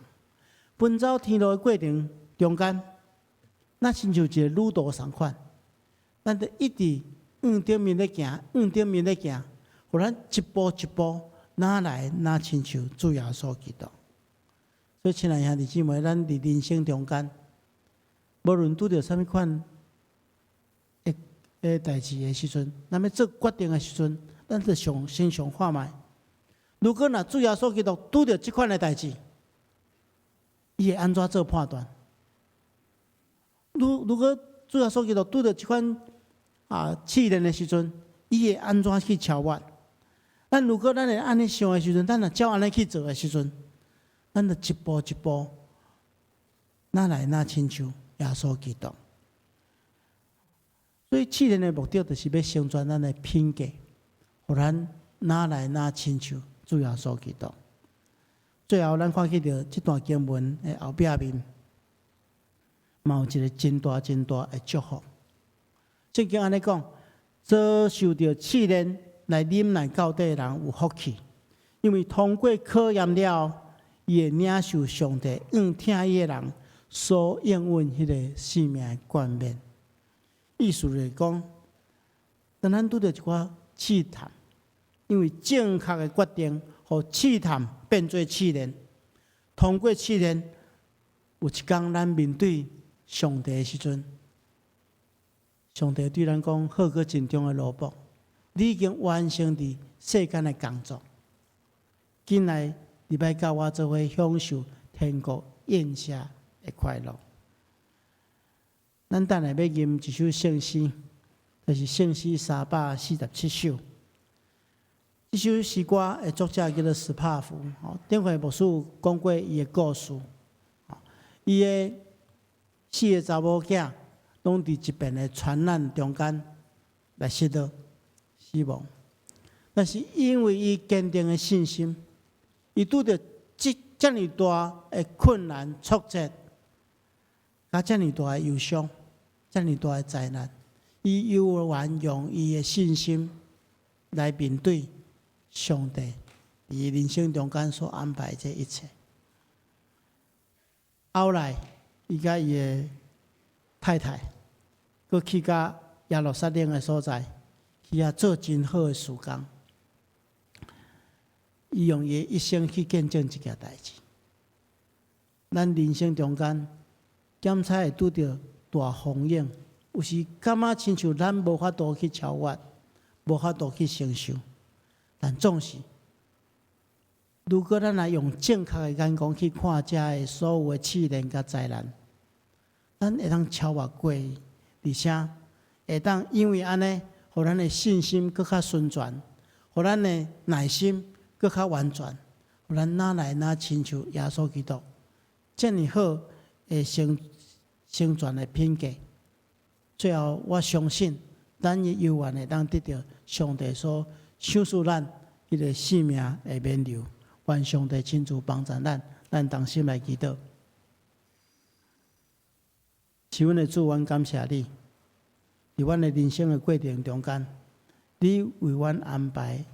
奔走天路的過程中間，咱親像一个旅途仝款，咱就一直向頂面咧行，向頂面咧行，予咱一步一步，愈來愈親像主耶穌基督。所以，親愛兄弟姊妹，咱佇人生中間，無論拄著啥物款的代誌的時陣，咱欲做決定的時陣，咱就想先想看覓。如果若主耶穌基督拄著這款的代誌，伊會按怎做判斷？如果主耶穌基督拄著這款試煉的時陣，伊會按怎去超越？咱如果咱會按呢想的時陣，咱若照按呢去做的時陣，咱就一步一步，愈來愈親像耶穌基督。所以試煉的目的，就是欲成全咱的品格，予咱愈來愈親像主耶穌基督。最後，咱看見著這段經文的後壁面，嘛有一个真大真大的祝福。聖經按呢講，遭受著試煉來忍耐到底的人有福氣，因為通過考驗了後，伊會領受上帝向疼伊的人所應允彼个生命的冠冕。意思就是講，當咱拄著一寡試探，因為正確的決定，予試探變做試煉，通過試煉，有一工咱面對上帝的時陣，上帝對咱講：好閣盡忠的奴僕，你已經完成佇世間的工作，緊來入來佮我做伙享受天國宴席的快樂。咱等下欲吟一首聖詩，就是聖詩347首。這首詩歌的作者叫做史帕福，頂回牧師有講過伊的故事。伊的四个查某囝攏佇一遍的船難中間來失落死亡，但是因為伊堅定的信心，伊拄著這遮爾大的困難挫折，佮遮爾大的憂傷，遮爾大的災難，伊猶原用伊的信心來面對上帝佇伊人生中間所安排這一切。後來，伊佮伊的太太，閣去到耶路撒冷的所在，去遐做真好的事工。伊用伊的一生去見證這件代誌。咱人生中間，檢查會拄著大風湧，有時感覺親像咱無法度去超越，無法度去承受，但總是，如果咱若用正確的眼光去看遮的所有的試煉佮災難，咱會當超越過去，而且會當因為按呢，予咱的信心閣較純全，予咱的耐心閣較完全，予咱愈來愈親像耶穌基督，遮爾好的成全的品格。最後，我相信咱也猶原會當得著上帝所賞賜咱彼个性命的勉勵。願上帝親自幫助咱，咱同心來祈禱。是阮的主，阮感謝你，佇阮的人生的過程中間，你為阮安排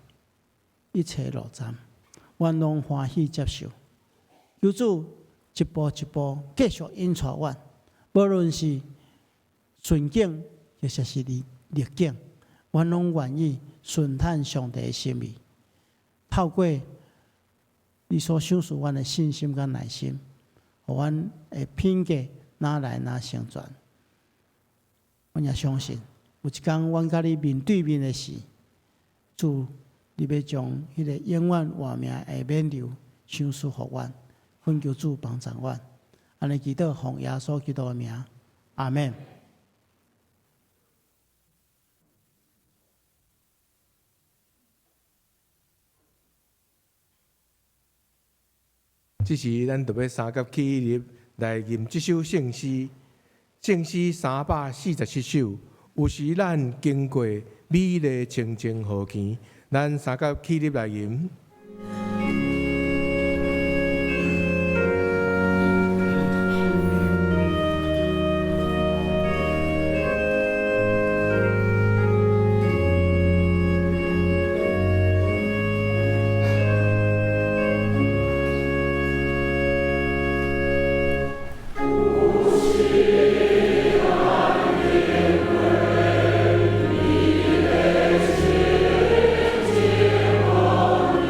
一切路站，阮攏歡喜接受。求主一步一步繼續引帶阮，無論是順境，抑或是逆境，阮攏願意順趁上帝的心意，透過你所賞賜阮的信心佮耐心，予阮的品格愈來愈成全。阮也相信，有一工阮佮你面對面的時，主，你欲將彼个永遠活命的勉勵賞賜予阮，懇求主幫助阮。按呢祈禱，奉耶穌基督的名，阿們。這時，咱就欲三佮起立來吟這首聖詩，聖詩347首。有時咱經過美麗清淨河墘，咱三佮起立來吟。有時咱經過美麗清淨河墘。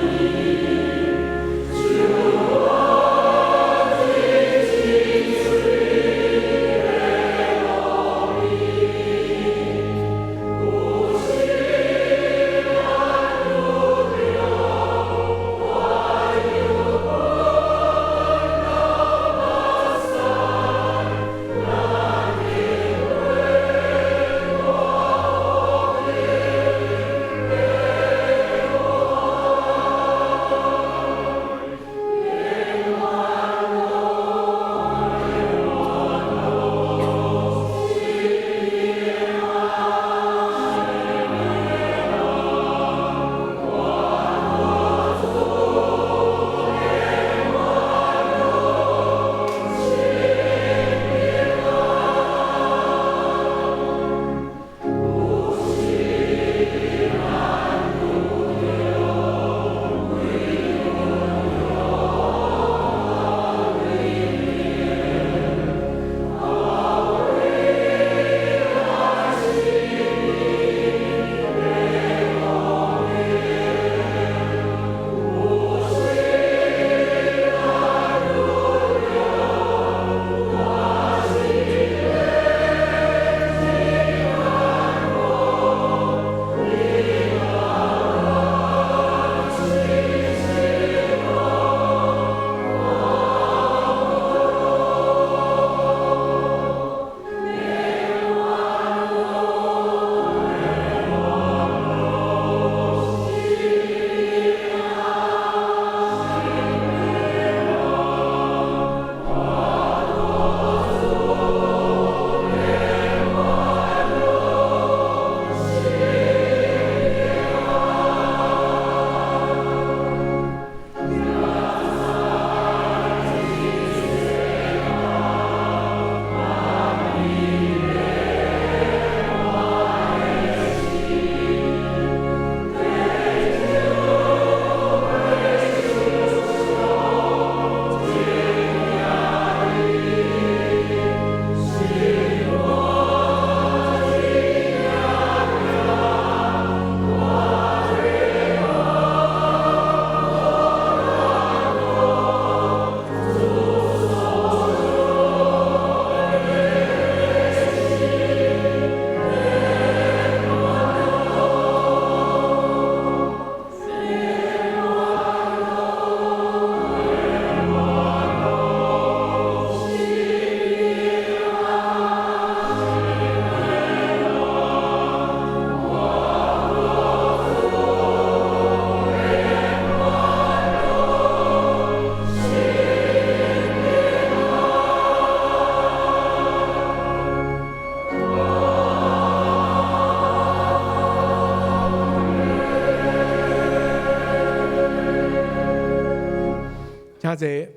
請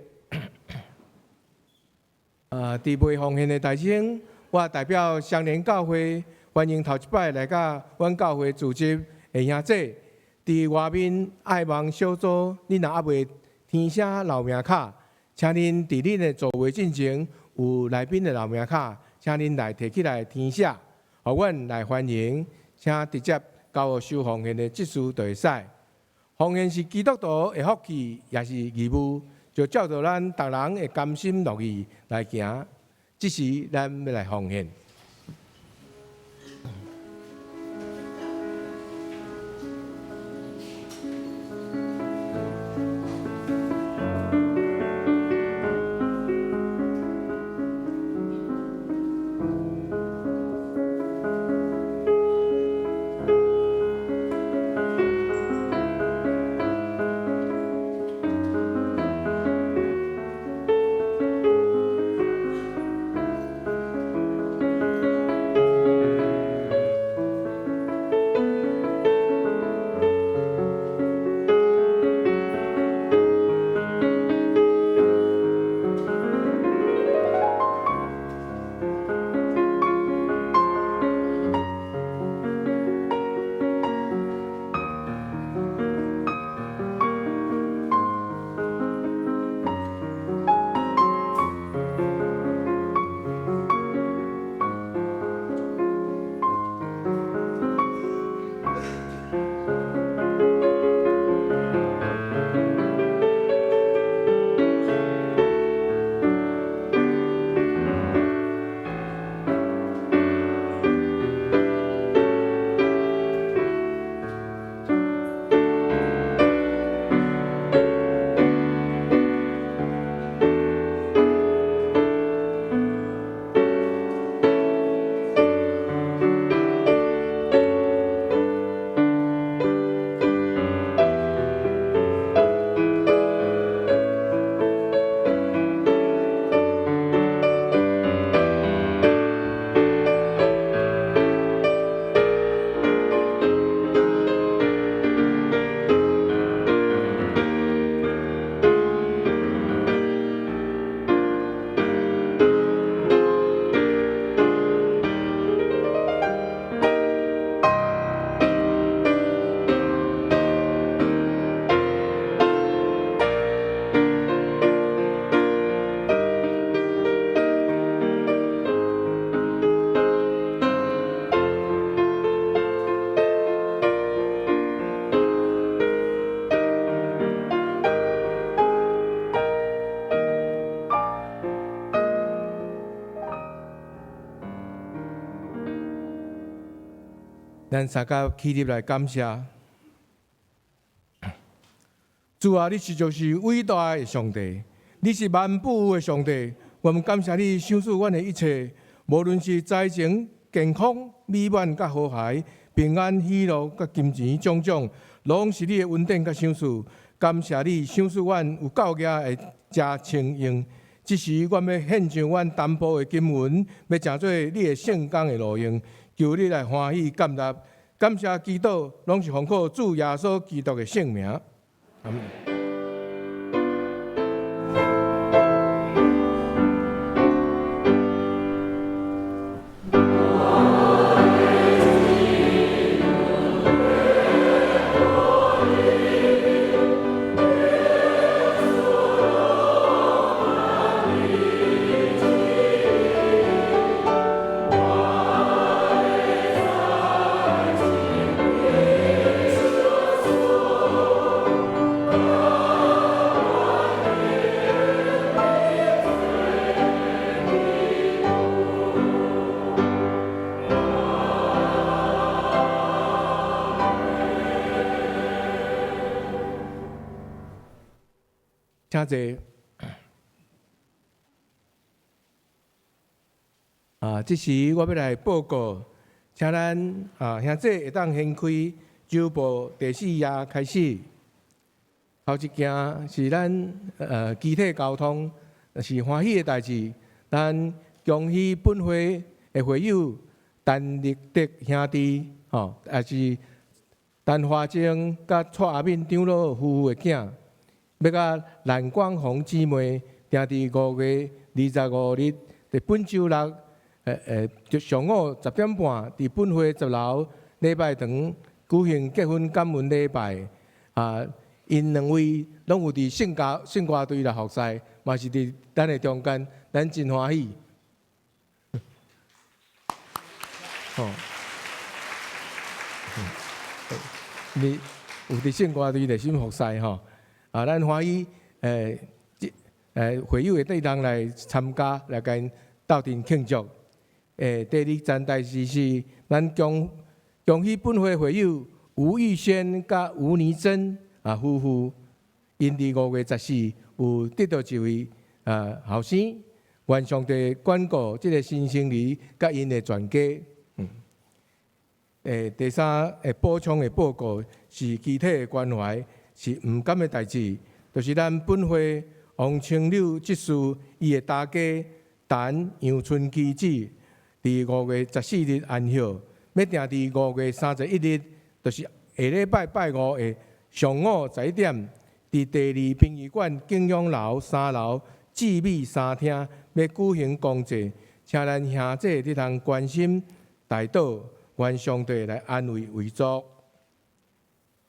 坐。佇袂奉獻的大先，我代表雙連教會歡迎頭一擺來到阮教會組織的兄弟。佇外面愛望小組，恁若猶未填寫留名卡，請恁佇恁的座位進前有來賓的留名卡，請恁來提起來填寫，予阮來歡迎，請直接交予收奉獻的執事就會使。奉獻是基督徒的福氣，也是義務，就照著咱逐人會甘心樂意來行。這時，咱欲來奉獻。咱三甲起立來感謝。主啊，你實在是偉大的上帝，你是萬有的上帝。我們感謝你賞賜阮的一切，無論是財情、健康、美滿佮和諧、平安、喜樂佮金錢種種，攏是你的恩典佮賞賜。感謝你賞賜阮有夠額會食穿用。這時，阮欲獻上阮淡薄的金銀，欲成做你的聖工的路用。求你來歡喜接納，感謝祈禱，攏是奉靠主耶穌基督的聖名。阿們。請坐。啊，這時我欲來報告，請咱啊兄弟會當掀開周報第四頁開始。頭一件是咱肢體交通，是歡喜的代誌。咱恭喜本會的會友陳立德兄弟，吼，也是陳華正佮蔡阿敏長老夫婦的囝。欲佮蘭光紅姊妹訂佇5月25日，佇本週六，就上午10點半，佇本會10樓禮拜堂舉行結婚感恩禮拜。啊，𪜶兩位攏有佇聖歌聖歌隊來服侍，嘛是佇咱的中間，咱真歡喜。吼，你有佇聖歌隊熱心服侍吼，啊，咱歡喜這會友會當來參加，來共𪜶鬥陣慶祝。第二件代誌是咱恭恭喜本會會友吳玉軒佮吳妮珍啊夫婦，𪜶佇5月14有得著一位啊後生，願上帝眷顧這个新生兒佮𪜶的全家。第三會補充的報告是肢體的關懷，是毋甘的代誌，就是咱本會王清柳執事伊的大家陳楊春基子，佇5月14日安息，欲訂佇5月31日，就是下禮拜拜五的上午11點，佇第二殯儀館景仰樓3樓姊美三廳，欲舉行公祭，請咱兄姊得通關心代禱。願上帝來安慰遺族。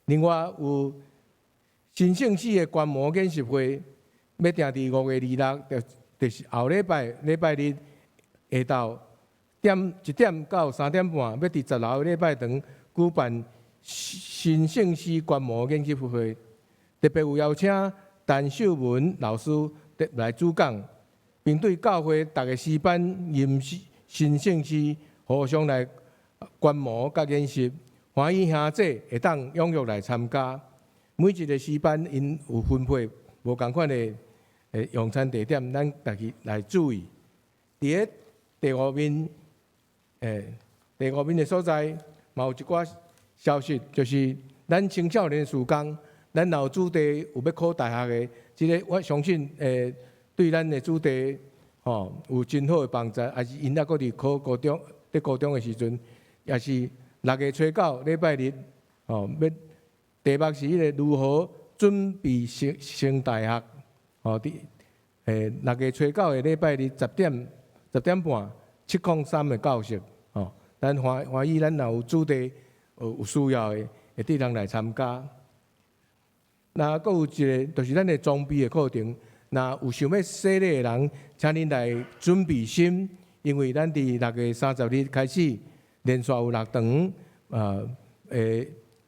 另外有新聖詩的觀摩研習會，欲訂佇5月26，就是後禮拜禮拜日下晝點1點到3點半，欲佇10樓禮拜堂舉辦新聖詩觀摩研習會，特別有邀請陳秀文老師來主講，並對教會逐个詩班吟新聖詩互相來觀摩佮研習，歡喜兄姊會當踴躍來參加。每一个詩班𪜶有分配無仝款的用餐地點，咱家己來注意。佇咧第五面，第五面的所在，嘛有一寡消息，就是咱青少年事工，咱若有子弟有欲考大學的，這个我相信對咱的子弟吼有真好的幫助，抑是𪜶猶閣佇考高中，佇高中的時陣，也是6月初9禮拜日，吼，欲題目是彼个如何準備升大學，吼，佇6月初9的禮拜日10點、10點半，703的教室，吼，咱歡歡喜咱若有子弟有需要的，會得通來參加。那閣有一个，就是咱的裝備的課程，若有想欲洗禮的人，請恁來準備心，因為咱佇6月30日開始，連續有六堂，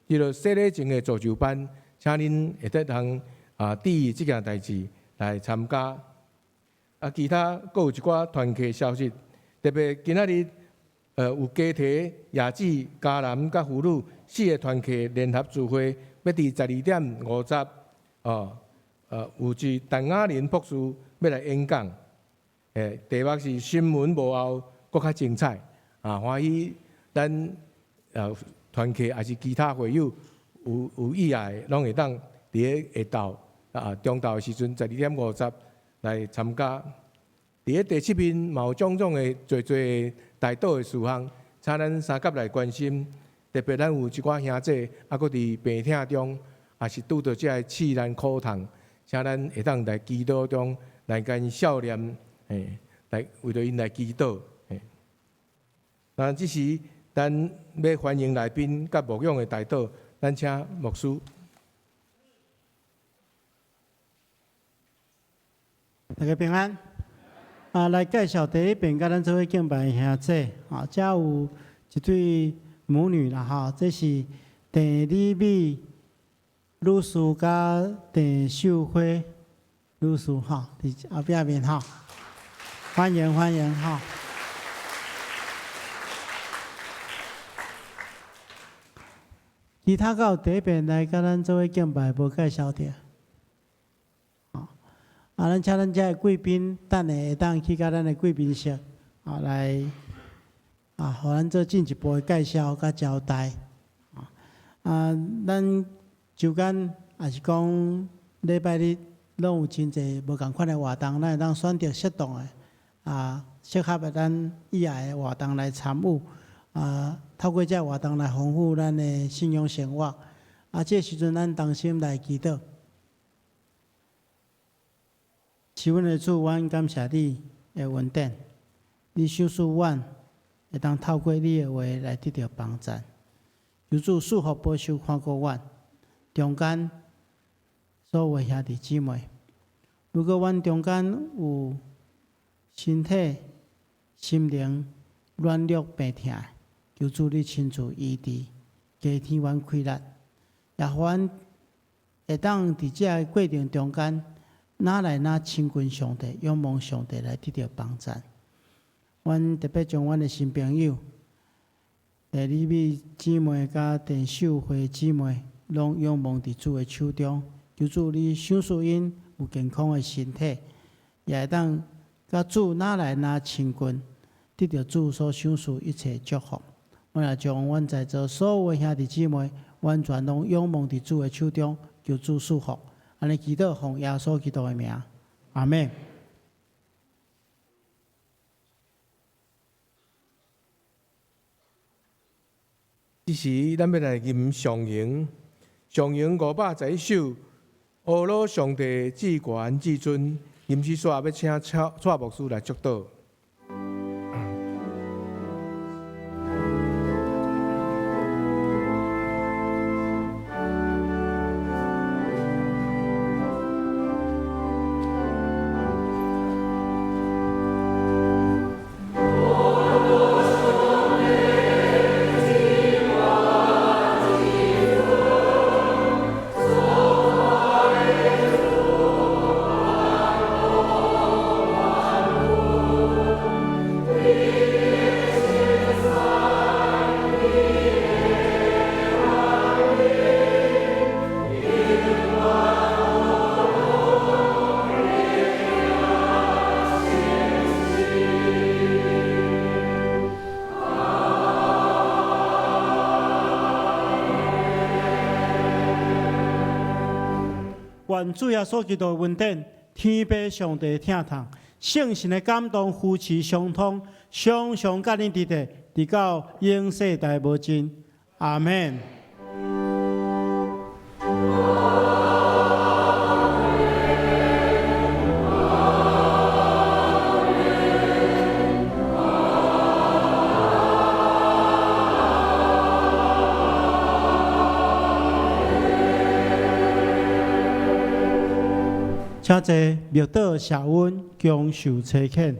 彼个洗禮前的造就班，請恁會得通啊注意這件代誌來參加。啊，其他閣有一寡團契消息，特別今仔日有雞蹄、椰子、嘉南佮婦女四个團契聯合聚會，欲佇12點50，哦，有一陳雅玲博士欲來演講，題目是新聞幕後閣較精彩，啊，歡喜咱團契抑是其他會友有意愛的，攏會當佇咧下晝啊中晝的時陣，12點50來參加。佇咧第七面嘛有種種的濟濟代禱的事項，請咱三甲來關心。特別咱有一寡兄姊，猶閣佇病痛中，抑是拄著這个試難苦痛，請咱會當來祈禱中來共𪜶數念，來為著𪜶來祈禱。那這時咱欲歡迎來賓佮牧養的代禱，咱請牧師。大家平安。啊，來介紹第一遍佮咱做伙敬拜的兄姊，啊，遮有一對母女啦，吼，這是鄭麗美女士佮鄭秀花女士，吼，佇後壁面吼，歡迎歡迎，吼。其他閣有第一遍來佮咱做伙敬拜無介紹著。啊，咱請咱遮的貴賓，等下會當去佮咱的貴賓室，啊，來，啊，予咱做進一步的介紹佮交代。啊，咱週間抑是講禮拜日，攏有真濟無仝款的活動，咱會當選擇適當的，啊，適合的咱意愛的活動來參與。啊，透過這个活動來豐富咱的信仰生活。啊，這个時陣咱同心來祈禱。是阮的主，阮感謝你的恩典，你賞賜阮會當透過你的話來得著幫贊。求主賜福保守看顧阮中間所有兄弟姊妹。如果阮中間有身體、心靈軟弱病疼，求主你親自醫治，加添阮氣力，也予阮會當佇這个過程中間，愈來愈親近上帝，仰望上帝來得著幫贊。阮特別將阮的新朋友鄭麗美姊妹佮鄭秀慧姊妹，攏仰望佇主的手中，求主你賞賜𪜶有健康的身體，也會當佮主愈來愈親近，得著主所賞賜一切祝福。阮也將阮在座所有的兄弟姊妹，完全攏仰望佇主的手中，求主賜福。按呢祈禱，奉耶穌基督的名，阿們。這時，咱欲來吟上詠，上詠511首，呵咾上帝至懸至尊，吟詩煞欲請蔡蔡牧師來祝禱。願主耶穌基督的恩典，天父上帝的疼痛，聖神的感動、扶持、相通，常常佮恁佇咧，直到永世代無盡。阿們。請坐，默禱謝恩，恭受差遣。